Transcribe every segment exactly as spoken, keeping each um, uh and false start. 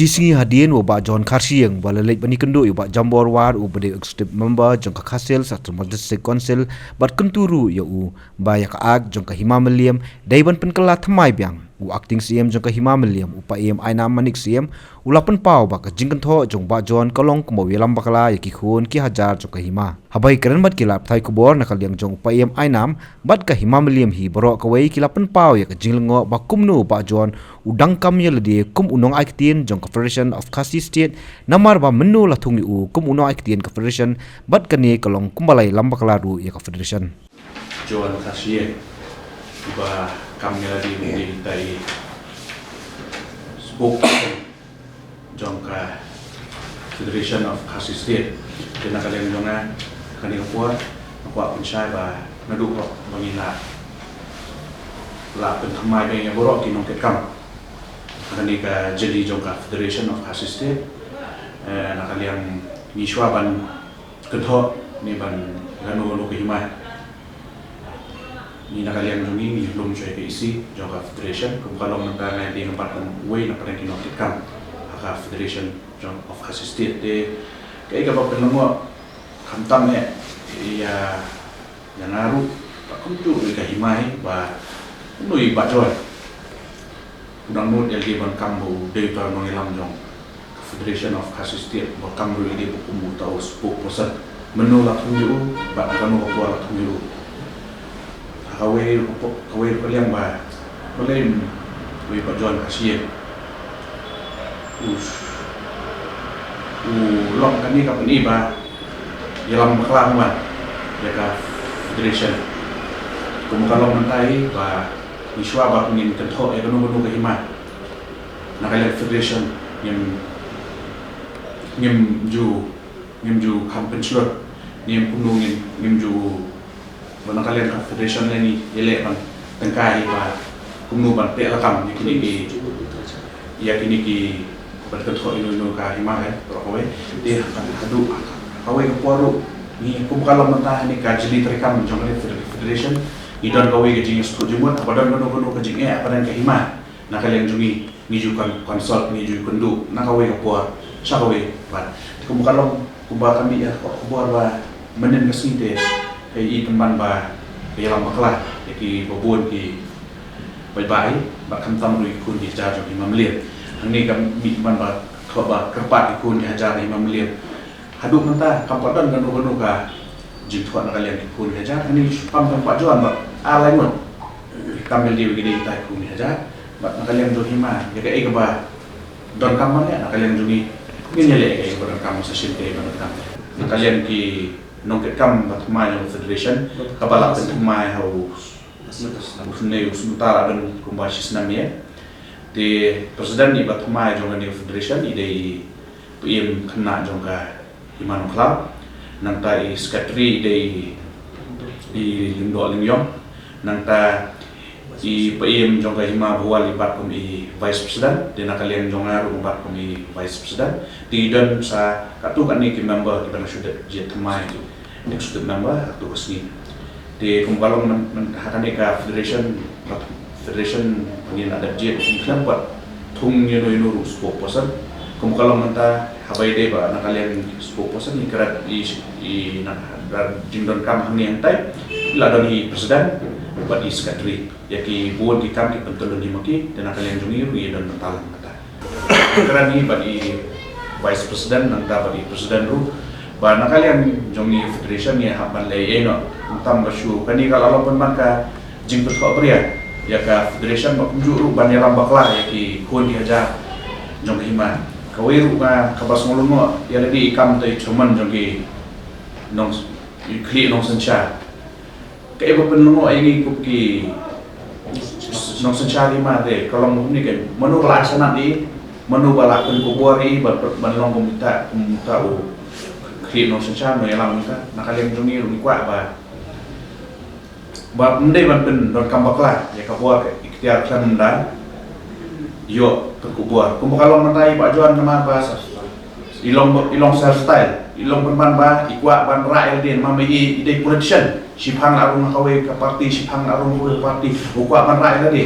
Shi sngi hadien u Bah John Kharshiing ba la leit ban ïakynduh ïa u Bah Jambor War uba dei u executive member jong ka Khasi Hills Autonomous District Council bad kyntu ruh ïa u ba ïa ka Act jong ka Hima Mylliem dei ban pynkylla thymmai biang. U Acting C M jong ka Hima Mylliem, u Paiem Ainam Manik Syiem, u la pynpaw ba ka jingkynthoh jong u Bah John ka long kumba u ïalam bakla ïa ki khun ki hajar jong ka hima. Haba ïakren bad ki lad pathai khubor na ka liang jong u Paiem Ainam bad ka Hima Mylliem hi, baroh kawei ki la pynpaw ïa ka jinglyngngoh ba kumno u Bah John u dang kam ïa lade kum u nongai ktien jong ka Federation of Khasi State, namar ba mynno la thung ïa u kum u nongai ktien ka Federation bad kane ka long kumba la ïalam bakla ruh ïa ka Federation. John Kharshiing, ba kam ïa lade mynta i spokesperson jong ka Federation of Khasi State. Te na ka liang jong nga, kane ka por nga kwah pynshai ba naduh hok ba ngi la, la pynthymmai biang ïa baroh ki nongkitkam ha kane ka jylliew jong ka Federation of Khasi State. Eh, na ka liang ngi shuwa ban kynthoh ne ban ïa kano kano ka hima, ngi na ka liang jong ngi ngi lum shuwa ïa ka E C jong ka Federation, kum ka long mynta nga dei nga bat kum uwei na pdeng ki nongkitkam ha ka Federation jong of Khasi State. Te kaei kaba pynlyngngoh khamtam eh ïa ïa nga ruh, ba kumjuh ruh ïa ka hima hi, ba kumno i Bah John u dang nud ïa lade ban kam ba u dei uta u nongïalam jong ka Federation of Khasi State, ba kam ruh ïa lade ba kum uta u spokesperson. Mynno la thung ïa u bad kano ka por la thung ïa u? Ha kawei ka po-, kawei ka liang ba, balei u Bah John Kharshiing u, u long kane ka pyni ba ïalam bakla mo ïa ka Federation. Kum ka long mynta hi ba ngi shuwa ba ngin kynthoh ïa kano kano ka hima na ka liang Federation, ngim, ngim ju, ngim ju kham pynshlur, ngim kumno, ngim, ngim ju, ba na ka liang ka Federation lane ïaleh ban tyngkai ba kumno ban pynlakam ïa kine ki, ïa kine ki, ban kynthoh ïa kino kino ka hima, eh, baroh kawei. Te haduh kawei ka por ruh ngi, kum ka long mynta ha kane ka jylliew treikam jong kane ka Federation, ngi don kawei ka jingïasuk jingmut, haba don kano kano ka jingeh ha pdeng ka hima na ka liang jong ngi, ngi ju kon-, consult, ngi ju kynduh na kawei ka por sha kawei pat. Te kum ka long, kumba ka mih ha ka khubor ba mynhynnin ka sngi te ka i pynban ba ka ïalam bakla ïa kiba bun ki paidbah hi, bad khamtam ruh ïa ki khun ki hajar jong ka Hima Mylliem. Hangne ka mih pynban ba ka, ba kyrpad ïa ki khun ki hajar ka Hima Mylliem. Haduh mynta kam pat don kano kano ka jingthoh na ka liang ki khun ki hajar. Hangne kam, kam pat don bad ar lai ngut kam ïalade ïa kine kita ki khun ki hajar. Bad na ka liang jong hima, ïa kaei kaba donkam ban leh na ka liang jong ngi, ngin ïaleh ïa kaei kaba donkam sa shisien, kaei kaba donkam. Na ka liang ki nongkitkam ba thymmai jong ka Federation, kaba la pynthymmai ha u, u snem, u snem uta la don kumba shi snem ïa. Te president iba thymmai jong kane ka Federation i dei i Paiem Khynnah jong ka Hima Nongkhlaw, nangta i secretary i dei i Lyngdoh Lyngiong, nangta i Paiem jong ka Hima Bhowal i bat kum i vice president, te na ka liang jong nga ruh bat kum i vice president. Te i don sa katto katne ki member kiba la shu dep jied thymmai, executive member, katto ka sngi. Te kum ka long myn-, myn-, ha kane ka Federation, Federation ngi la dep jied, ngi khlem pat thung ïano ïano ruh spokesperson. Kum ka long mynta, haba i dei ba na ka liang spokesperson, i kyrpad i, i na, da jingdonkam hangne hangtai, i la don i president bad i secretary. Ïa ki bun ki kam ki pyntyllun hi ma ki, te na ka liang jong ngi ruh ngi don bynta lang kata. Kren hi bad i vice president, nangta bad i president ruh, ba na ka liang jong ngi Federation ngi hap ban leh ïa ino. Khamtam ba shu kane ka la long pynban ka jingpynthok bria ïa ka Federation, ba kumjuh ruh ban ïalam bakla ïa ki khun ki hajar jong ka hima. Kawei ruh nga kaba sngewlyngngoh ïa lade i kam uta i chairman jong ki nong, i khlieh nongsynshar. Kaei ba pynlyngngoh ïa ngi kum ki nongsynshar hima te ka long kumne, ka mano ba la sanad ïa, mano ba la pynkupbor ïa, ban, ban long kum kita, kum kita u khlieh nongsynshar, nongïalam kita. Na ka liang jong ngi ruh ngi kwah ba, ba ym dei ban pyndonkam bakla ïa ka bor, ka iktiar khlem da ïoh pynkupbor. Kumba ka long mynta i Bah John namar ba i long, i long self style, i long pynban ba i kwah ban rah ïa lade, namar ma i, i dei politician, shiphang la rung ha kawei ka party, shiphang la rung ha kawei ka party, u kwah ban rah ïa lade.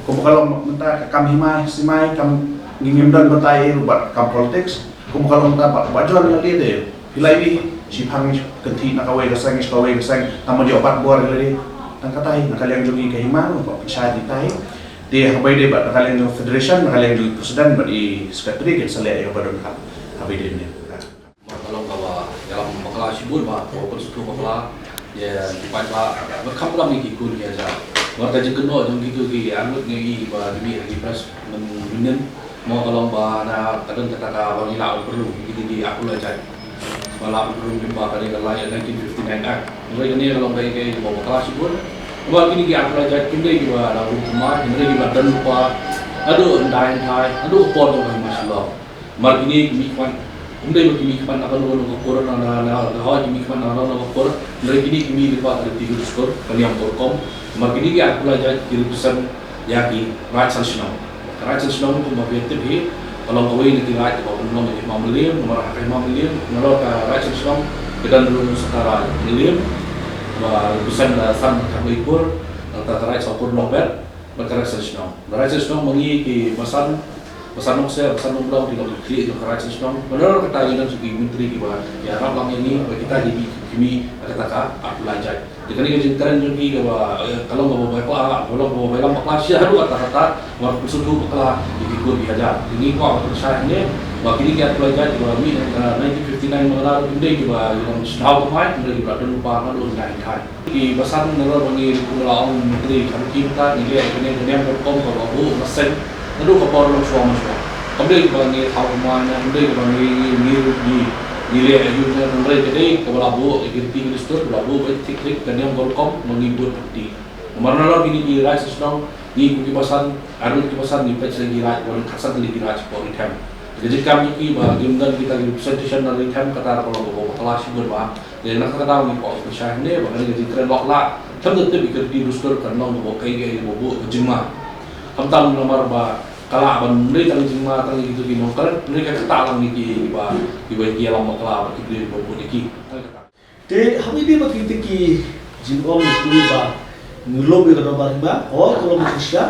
Kumba ka long mynta ka kam hima, simai, kam, Ngim don batai ruh bad kam politics, kum ka long ta ba ba jon la de de. Phi lai wi, shi phang shi kynthih na kawei ka seng, shi kawei ka seng, tang ba ïoh bat bor la de. Tang katai, na ka liang jong i ka hima, ba pynshai di tai. De ha bai de bad na ka liang jong federation, na ka liang jong president bad i secretary kin sa leh ïa ka ba don ka. Ha bai de ne. Mar ka long kaba ïalam bakla shibun ba, kaba pynsngewthuh bakla ïa ki paidbah, ba kham lam ïa ki khun ki hajar. Mar ka jingkynnoh jong kito ki arngut ngi i ba ki mih ha ki press mynnin. Mar ka long ba na ka don kata kaba ngi lah ban pynrung ïa kito ki arphew lai jait. Ba lah ban pynrung lyngba kane ka lai nineteen fifty-nine Act. Hynrei kane ka long kaei kaei kaba bakla shibun. Ba kine ki arphew lai jait kim dei kiba la rung thymmai, hynrei kiba don lypa naduh hyndai hynthai, naduh ka por jong ka hima Shillong. Mar kine ki mih khmat, ym dei ba ki mih khmat na kano kano ka kur, na, na, na, na, hooid, ki mih khmat na kano kano ka kur, hynrei kine ki mih lypa ka riti ka dustur, ka niam ka rukom. Mar kine ki arphew lai jait ki represent ïa ki raid san shnong. Ka raid san shnong kumba phi tip hi, ka long kawei na ki raid kaba pynlong ïa ki hima Mylliem, namar ha ka hima Mylliem, nalor ka raid san shnong, ka don ruh sa ka raid Mylliem, ba represent da san ka Beikur, nangta ka raid Sawkur Norbert, bad ka raid san shnong. Ka raid san shnong ma ngi ki basan, basan Nongsiej, basan Nongblong, ki long ki khlieh jong ka raid san shnong. Ba nalor kata ngi don sa ki myntri kiba ïarap lang ïa ngi, ba kita ki mih, ki mih ha kata ka arphew lai jait. Te kane ka jingkren jong ki kaba, eh, ka long kaba bai bakla, ka long kaba bai lam bakla shi haduh katta katta, ba pynsngewthuh bakla ïa ki khun ki hajar. Te ngi kwah ban pynshai hangne ba kine ki arphew lai jait kiba mih ha nineteen fifty-nine Mawlai ruh kim dei kiba ïa long sdang thymmai, kim dei kiba la don lypa naduh hyndai hynthai. Ki basan nalor ba ngi kum la ong myntri, ka rukom ta ngi leh kane ka niam ka rukom kaba buh na seng naduh ka por longshuwa manshuwa. Kam dei ba ngi thaw kumne, kam dei ba ngi, ngi, ngi, ngi, ngi leh aïu ne, hynrei ka dei kaba la buh ïa ki riti ki dustur, kaba la buh ba thik thik ka niam ka rukom ba ngi bud party. Namar nalor kine ki raid san shnong, ngi kum ki basan, arngut ki basan ngi peit sha ki raid, wan khatsan tylli ki raid shapoh Rthem. Ka jingkam jong ki ba kim don kita ki representation na Rthem, kata ka long kaba bakla shibun ba. Te na kata ka daw ngi kwah pynshai hangne ba kane ka jingkren lok lah, khlem da tip ïa ki riti dustur, kan long kaba kaei kaei kaba buh ka jingma. Khamtam namar ba ka lah ban ym dei tang jingma tang ïa kito ki nongkren, hynrei ka ktah lang ïa ki, kiba, kiba ïa ki ïalam bakla bad ki briew kiba bud ïa ki. Te ha ïa dei ba kito ki jingong ki ba ngi lum ïa ka dorbar hima, hooid ka long ka jingshisha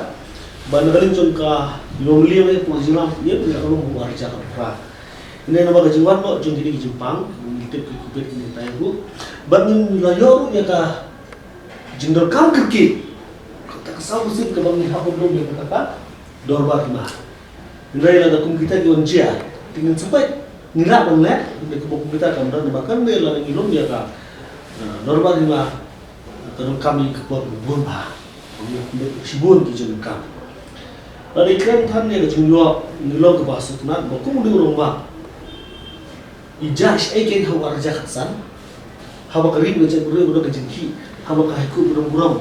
ba na ka liang jong ka hima Mylliem ïa ka jinglam ïa ka long ba arja ka phra. Ine namar ka jingwan noh jong kine ki jingpang, ngi tip ki Covid kine tai ruh. Ba ngin la ïoh ruh ïa ka jingdonkam kyrkieh. Kata ka saw ka sip kaba ngi hap ban lum ïa kata ka dorbar hima. Hynrei lada kum kita ki wan jia, te ngin sa peit, ngi lah ban leh, hynrei kumba kum kita kam don ba kan dei lada ngi lum ïa ka, eh, dorbar hima, ka donkam ïa ka por bun bha. Shibun ki jingdonkam. Lada ngi kren than ïa ka jingïoh, ngi long kaba sngewtynnat ba kum u dei u rangbah. I jia shaei kein ha u arhajar khatsan. Haba ka ri ba jia ka ri ba don ka jingkhih. Haba ka High Court ba don burom.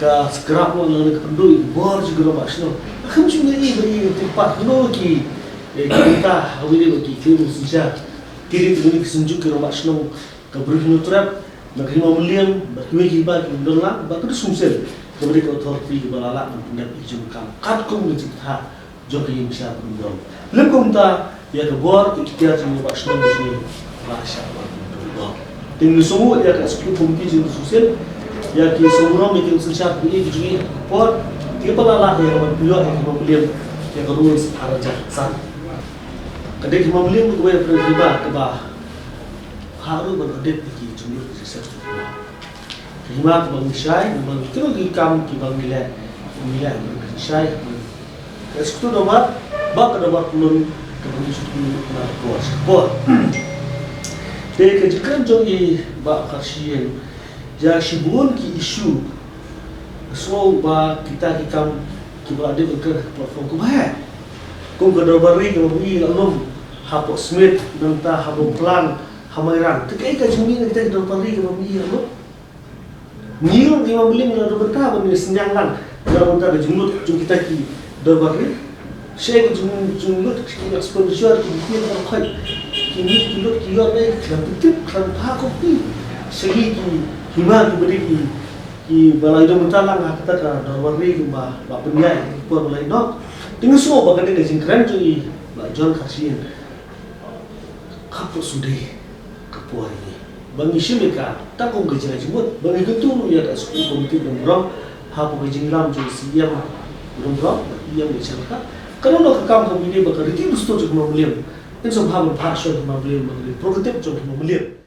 Ka scrap noh lane ka pynduh ïa ka bor jong ki rangbah shnong. Ka kham shu ngi ba i tip pat kano ki, eh, ki bynta ha wi ba ki klim synshar. Ki ri ki synjuk ki rangbah shnong. Ka Bri Hynñiewtrep, na ka Hima Mylliem, bad kiwei kiba ki don lang, bad ka dei sumsel, kaba dei ka authority kaba la lah ban pyndep ïa ki jingdonkam. Katkum ka jingthrang jong ka ïing bishar burom. Lem kumta, ïa ka bor, ka iktiar jong ki rangbah shnong jong ngi, la shah ban burom. Te ngi sngewnguh ïa ka executive committee jong ka sumsel, ïa ki sumrom ïa ki synshar jong ngi, ka por, kiba la lah ïa ka ban pynïoh ïa ka Hima Mylliem, ïa ka rules arhajar san. Ka dei ka Hima Mylliem kaba ïa ka Hima kaba Haduh ban audit ïa ki jinglut ki jingsiat. Ka hima kaba ngi shai, ngi ban kino ki kam kiba ngi leh, ngi leh ban ngi shai. Ka executive dorbar, bad ka dorbar pyllun kaba ngi shu tip na ka por sha ka por. Te ka jingkren jong i Bah Kharshiing, ïa shibun ki issue. Sngew ba kita ki kam kiba la dep ban kren ha ka platform kaba heh. Kum ka dorbar ri kaba ngi la lum hapoh Smit, nangta hapoh Klang, ha Mairang. Te kaei ka jingmih na kita ki dorbar ri kaba ngi la lum? Ngi ruh ngi wan bylli ngi la don bynta ban ïa synñiang lang na bynta ka jinglut jong kita ki dorbar ri. Shaei ka jing, jinglut ki expenditure ki dei ki khoi. Ki mih ki lut ki ïoh dei khlem tip khlem pha copy. Shaei ki hima kiba dei ki, kiba la ïa don bynta lang ha kata ka dorbar ri kiba la pynïaid ki por ba la ïa don. Te nga sngew ba ka dei ka jingkren jong i Bah John Kharshiing. Ka pyrshah dei ka por ïa ngi ba ngi shim ïa ka, ta kum ka jingïaid jingmut ba ngi kyntu ruh ïa ka executive committee ba don burom hapoh ka jingïalam jong u C E M ba don burom, ba E M ba sha ka. Kano kano ka kam kaba ïadei bad ka riti dustur jong ka Hima Mylliem. Ngin sngewbha ban phah shuwa ka Hima Mylliem, ba ka dei prerogative jong ka Hima Mylliem.